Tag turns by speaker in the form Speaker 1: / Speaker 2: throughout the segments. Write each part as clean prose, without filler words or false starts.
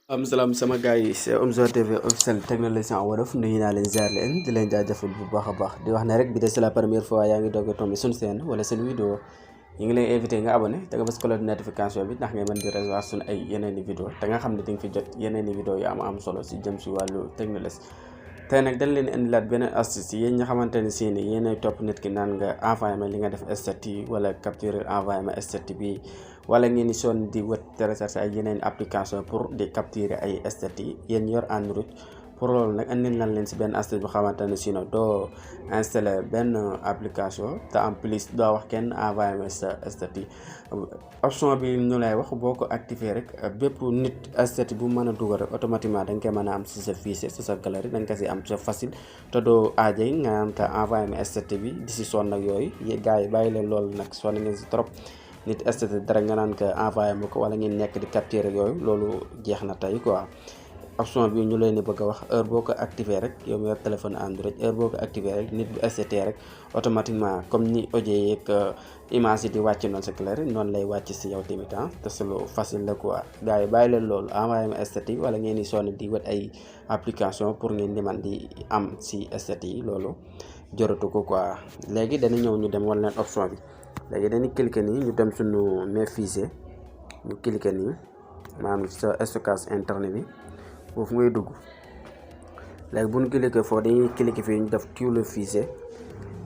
Speaker 1: Salam sama gars yi c'est Omzo TV officiel technologie en wolof nuyu naa leen ziar leen di leen jaajëfal bu baax a baax di wax ne rek bi de c'est la première fois yaa ngi doog a tombé suñu chaîne wala seen vidéo ñu ngi lay invité nga abonné te nga bës cloche de notification bi ndax ngay mën di recevoir suñu ay yeneen i vidéo te nga xam ne di nga fi jot yeneen i vidéo yu am solo si jëm si wàllu technologie. tey nag dañ leen indilaat beneen astuce yéen ñi xamante ne si ni yéenay topp nit ki naan nga envoyé ma li nga def statut wala capturer envoyé ma statut bi wala ngeen di sonn di wët télécharger ay yeneen application pour di capturer ay statut yéen yor Android. pour loolu nag andil nañ leen si benn astuce bu xamante ne si no doo installer benn application te en plus doo wax kenn envoyé ma sa statut. option bi ñu lay wax boo ko activer rek bépp nit statut bu mën a dugal rek automatiquement da nga koy mën a am si sa fichier si sa galerie da nga ko si am sa facile te doo aajay nga am te envoyé ma statut bi di si sonn ak yooyu gars yi bàyyi leen loolu nag sonn ngeen si trop. nit statut dara nga naan ko envoyé ma ko wala ngeen nekk di capturer yooyu loolu jeex na tey quoi. option bi ñu leen di bëgg a wax heure boo ko activer rek yow mi yor téléphone Android heure boo ko activer rek nit bu statut rek automatiquement comme ni audio yeeg image yi di wàcc noonu sa galerie noonu lay wàcc si yow tamit te c'est lu facile la quoi. gars yi bàyyi leen loolu envoyé ma statut wala ngeen di sonn di wët ay application pour ngeen di man di am si statut yi loolu joratu ko quoi. léegi dana ñëw ñu dem wan leen option bi. léegi dañuy cliquer nii ñu dem suñu mes fichier ñu cliquer nii maanaam sa stockage interne bi foofu ngay dugg. léegi bu ñu cliquer foofu dañuy cliquer fii ñu def tout le fichier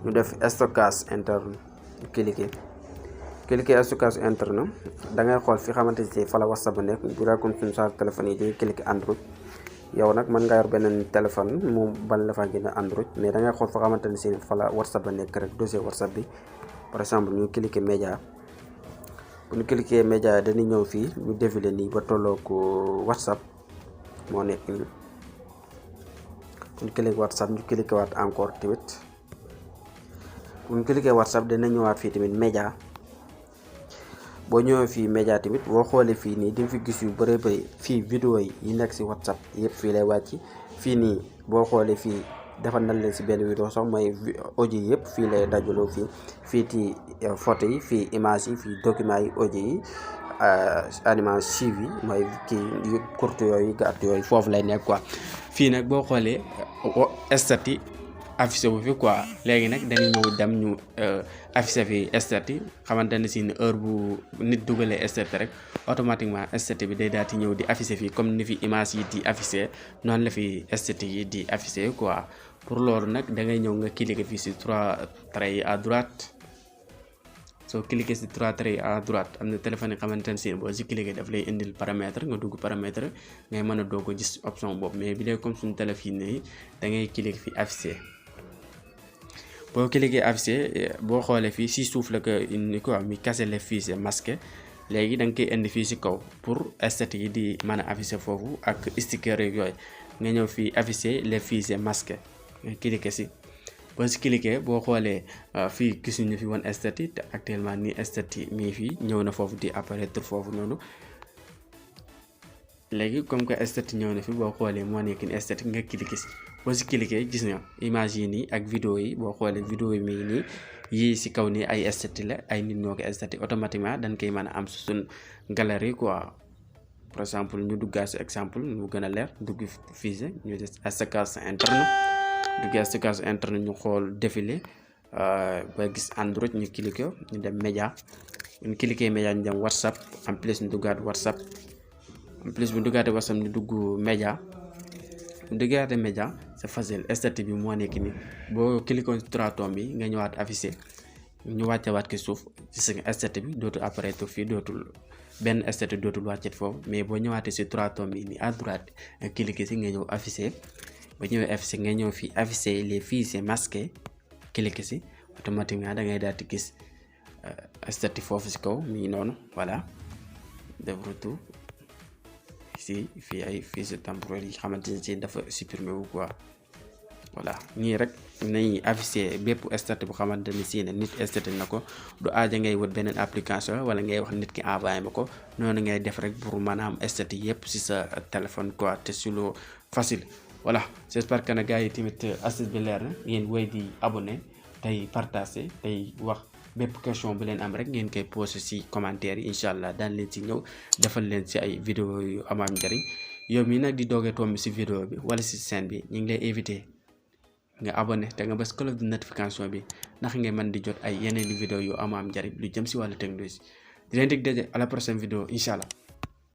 Speaker 1: ñu def stockage interne ñu cliquer stockage interne da ngay xool fi xamante ne fa la WhatsApp ba nekk bu dee comme suñu sa téléphone yi dañuy cliquer Android. yow nag mën nga yor beneen téléphone mu ban la fa gën a Android mais da ngay xool fa xamante ne si fa la WhatsApp ba nekk rek dossier WhatsApp bi. par exemple ñu cliquer média bu ñu cliquer média dañuy ñëw fii ñu défilé nii ba tolloo ko WhatsApp moo nekk nii bu ñu cliquer WhatsApp ñu cliquer waat encore tamit bu ñu cliquer WhatsApp dana ñëwaat fii tamit média boo ñëwee fii média tamit boo xoolee fii nii di nga fi gis yu bëri fii vidéo yi nekk si WhatsApp yëpp fii lay wàcc fii nii boo xoolee fii defal nañ leen si benn vidéo sax mooy audio yëpp fii lay dajaloo fii ci photo yi fii image yi fii document yi audio yi animation yi mooy kii courte yooyu gàtt yooyu foofu lay nekk quoi. fii nag boo xoolee statut affiché bu fi quoi léegi nag dañuy ñëw dem ñu affiché fi statut xamante ne si heure bu nit dugalee statut rek automatiquement statut bi day daal di ñëw di affiché fii comme ni fi image yi di affiché noonu la fi statut yi di affiché quoi. pour loolu nag da ngay ñëw nga cliquer fii si 3 traits yi à droite soo cliquer si 3 traits yi à droite am na téléphone yi xamante ne si boo si cliquer daf lay indil paramètre nga dugg paramètre ngay mën a doog a gis option boobu mais bi dee comme suñu téléphone yi da ngay cliquer fi affiché. boo cliquer affiché boo xoolee fii si suuf la ko indi quoi mi casser les fichiers masqué léegi da nga koy indi fii si kaw pour statut yi di mën a affiché foofu ak sticker yooyu nga ñëw fii afficher les fichiers masqués nga cliquer si boo si cliquer boo xoolee fii gisuñu fi woon statut te actuellement ni statut mii fii ñëw na foofu di apparaître foofu noonu. léegi comme que statut ñëw na fi boo xoolee moo nekk ni statut nga cliquer si boo si cliquer gis nga image yi nii ak vidéo yi boo xoolee vidéo yi mii nii yii si kaw nii ay statut la ay nit ñoo ko statut automatiquement dañ koy mën a am su suñ galerie quoi. par exemple ñu duggaa si exemple mu gën a leer dugg fichier ñu def stockage interne dugg stockage interne ñu xool défilé ba gis Android ñu cliquer ñu dem média ñu cliquer média ñu dem WhatsApp en plus ñu duggaat WhatsApp en plus bu duggaatee WhatsApp ñu dugg média bu duggaatee média c'est facile statut bi moo nekk nii boo cliquer ci 3 tombes yi nga ñëwaat affiché ñu wàccewaat ki suuf gis nga statut bi dootul apparaître fii dootul benn statut dootul wàccet foofu mais boo ñëwaatee si 3 tombes yi nii à droite nga cliquer si nga ñëw affiché ba ñëwee affiché nga ñëw fii affiché les fichiers masqués cliquer si automatiquement da ngay daal di gis statut foofu si kaw mi ngi noonu voilà de retour si fii ay fichiers temporaires yi xamante ne si dafa supprimer wu quoi. voilà nii rek nañuy affiché bépp statut bu xamante ni si ne nit statut na ko du aaja ngay wut beneen application wala ngay wax nit ki envoyé ma ko noonu ngay def rek pour mën a am statut yëpp si sa téléphone quoi te si lu facile. voilà j'espère que na gars yi tamit astuce bi leer na ngeen woy di abonné tey partagé tey wax bépp question bu leen am rek ngeen koy posé si commentaire yi incha allah daan leen si ñëw defal leen si ay vidéo yu amaam njëriñ yow mii nag di doogee tomb si vidéo bi wala si chaîne bi ñu ngi lay invité nga abonné te nga bës cloche de notification bi ndax nga mën di jot ay yeneen vidéo yu am njariñ lu jëm si wàllu technologie di leen dig daje à la prochaine vidéo incha allah.